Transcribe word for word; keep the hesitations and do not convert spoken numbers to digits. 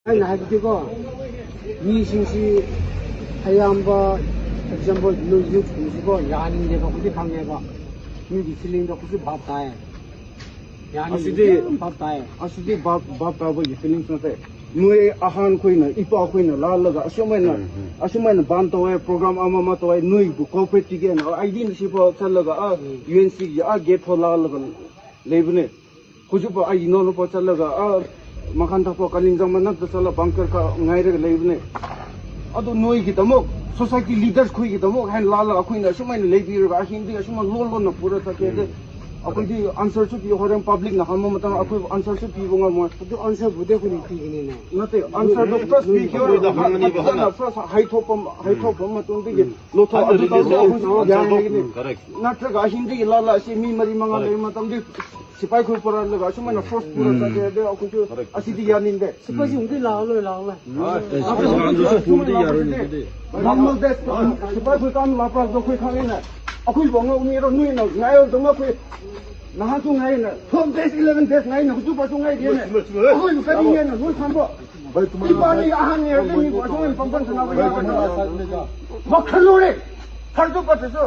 ꯑꯩꯅ ꯍꯥꯏꯕꯗꯤꯀꯣ, ꯃꯤꯁꯤꯡꯁꯤ ꯑꯌꯥꯝꯕ, ꯑꯦꯛꯖꯥꯝꯄꯜ, ꯅꯣꯏ ꯌꯨꯠꯀꯨꯝꯕꯁꯤꯀꯣ, ꯌꯥꯅꯤꯡꯗꯦꯕ, ꯑꯩꯈꯣꯏꯗꯤ ꯈꯪꯉꯦꯕ꯫ ꯃꯤꯒꯤ ꯐꯤꯂꯤꯡꯗꯣ ꯑꯩꯈꯣꯏꯁꯨ ꯚꯥꯞ ꯇꯥꯏ꯫ ꯌꯥꯅꯤꯡꯗꯦ, ꯑꯁꯤꯗꯤ ꯌꯥꯝ ꯚꯥꯞ ꯇꯥꯏ꯫ ꯑꯁꯤꯗꯤ ꯚꯥꯞ, ꯚꯥꯞ ꯇꯥꯕꯒꯤ ꯐꯤꯂꯤꯡꯁ ꯅꯠꯇꯦ꯫ ꯅꯣꯏ ꯑꯍꯟꯈꯣꯏꯅ, ꯏꯄꯥꯈꯣꯏꯅ ꯂꯥꯜꯂꯒ ꯑꯁꯨꯃꯥꯏꯅ, ꯎꯝ, ꯎꯝ꯫ ꯑꯁꯨꯃꯥꯏꯅ ꯕꯟ ꯇꯧꯋꯦ, ꯄ꯭ꯔꯣꯒ꯭ꯔꯥꯝ ꯑꯃ ꯑꯃ ꯇꯧꯋꯦ, ꯅꯣꯏꯕꯨ ꯀꯣꯑꯣꯄꯔꯦꯠ ꯄꯤꯒꯦꯅ ꯑꯩꯗꯤ ꯉꯁꯤꯐꯥꯎ ꯆꯠꯂꯒ, ꯑꯥ, ꯎꯝ꯫ ꯌꯨ ꯑꯦꯟ ꯁꯤꯒꯤ ꯑꯥ ꯒꯦꯠ ꯐꯥꯎ ꯂꯥꯜꯂꯒ ꯂꯩꯕꯅꯦ꯫ ꯍꯧꯖꯤꯛꯐꯥꯎ ꯑꯩ ꯏꯅꯥꯎꯅꯨꯄꯥ ꯆꯠꯂꯒ, ꯑꯥ, ꯃꯈꯥꯟ ꯊꯛꯄ ꯀꯥꯂꯤꯡꯖꯥꯡ ꯃꯅꯥꯛꯇ ꯆꯠꯂꯒ ꯕꯪꯀꯔ ꯀ ꯉꯥꯏꯔꯒ ꯂꯩꯕꯅꯦ꯫ ꯑꯗꯨ ꯅꯣꯏꯒꯤꯗꯃꯛ, ꯁꯣꯁꯥꯏꯇꯤ ꯂꯤꯗꯔꯁ ꯈꯣꯏꯒꯤꯗꯃꯛ ꯍꯥꯏꯅ ꯂꯥꯜꯂꯒ ꯑꯩꯈꯣꯏꯅ ꯑꯁꯨꯃꯥꯏꯅ ꯂꯩꯕꯤꯔꯒ ꯑꯍꯤꯡꯗꯤ ꯑꯁꯨꯃꯥꯏꯅ ꯂꯣꯟ ꯂꯣꯟꯅ ꯄꯨꯔ ꯆꯠꯀꯦ ꯍꯥꯏꯗꯤ, ꯎꯝ꯫ ꯑꯩꯈꯣꯏꯗꯤ ꯑꯟꯁꯔꯁꯨ ꯄꯤꯌꯨ, ꯍꯣꯔꯦꯟ ꯄꯕ꯭ꯂꯤꯛꯅ ꯍꯪꯕ ꯃꯇꯝꯗ ꯑꯩꯈꯣꯏ ꯑꯟꯁꯔꯁꯨ ꯄꯤꯕ ꯉꯝꯃꯣꯏ꯫ ꯑꯗꯨ ꯑꯟꯁꯔꯕꯨꯗꯤ ꯑꯩꯈꯣꯏꯅ ꯄꯤꯒꯅꯤꯅ꯫ ꯅꯠꯇꯦ, ꯑꯟꯁꯔꯗꯣ ꯐꯥꯔꯁ ꯄꯤꯈꯤꯕ, ꯅꯣꯏꯅ ꯐꯖꯅ ꯐꯥꯔꯁ ꯍꯥꯏꯊꯣꯛꯄ, ꯍꯥꯏꯊꯣꯛꯄ ꯃꯇꯨꯡꯗꯒꯤ ꯎꯝ꯫ ꯂꯧꯊꯣꯛ, ꯑꯗꯨ ꯇꯧꯔꯗꯤ ꯑꯩꯈꯣꯏꯁꯨ ꯌꯥꯔꯒꯅꯤ꯫ ꯎꯝ, correct꯫ ꯅꯠꯇ꯭ꯔꯒ ꯑꯍꯤꯡꯗꯒꯤ ꯂꯥꯜꯂ ꯑꯁꯤ ꯃꯤ ꯃꯔꯤ ꯃꯉꯥ ꯂꯩꯕ ꯃꯇꯝꯗ ꯁꯤꯐꯥꯏ ꯈꯣꯏ ꯄꯨꯔꯛꯂꯒ ꯑꯁꯨꯃꯥꯏꯅ ꯐꯣꯔꯁ ꯄꯨꯔ ꯆꯠꯀꯦ ꯍꯥꯏꯔꯗꯤ ꯑꯩꯈꯣꯏꯁꯨ ꯑꯁꯤꯗꯤ ꯌꯥꯅꯤꯡꯗꯦ꯫ ꯁꯤꯐꯥꯏꯁꯤꯡꯗꯤ ꯂꯥꯛꯑꯔꯣꯏ, ꯂꯥꯛꯑꯔꯣꯏ꯫ ꯅꯣꯔꯃꯦꯜ ꯗꯦꯁ ꯁꯤꯐꯥꯏ ꯈꯣꯏ ꯀꯥꯟ ꯂꯥꯛꯄ ꯑꯗꯣ ꯑꯩꯈꯣꯏ ꯈꯪꯉꯤꯅ꯫ ꯑꯩꯈꯣꯏꯕꯨ ꯑꯉꯧ ꯃꯤꯔꯣ ꯅꯣꯏꯅ ꯉꯥꯏꯔꯣꯏꯗꯕ ꯑꯩꯈꯣꯏ ꯅꯍꯥꯟꯁꯨ ꯉꯥꯏꯅ, twelve days, eleven days ꯉꯥꯏꯅ, ꯍꯧꯖꯤꯛ ꯐꯥꯎꯁꯨ ꯉꯥꯏꯔꯤꯅꯦ꯫ ꯑꯩꯈꯣꯏꯕꯨ ꯀꯔꯤꯅꯦꯅ ꯅꯣꯏ ꯈꯪꯕ꯭ꯔꯣ? ꯏꯕꯥꯅꯤ ꯑꯍꯟꯅꯤ ꯍꯥꯏꯔꯒ ꯃꯤꯕꯨ ꯑꯁꯨꯃꯥꯏꯅ ꯄꯪꯄꯪ ꯁꯥꯟꯅꯕ ꯌꯥꯒꯗ꯭ꯔꯣ? ꯋꯥꯈꯜ ꯂꯣꯏꯔꯦ꯫ ꯐꯔꯁꯨ ꯐꯠꯇ꯭ꯔꯁꯨ꯫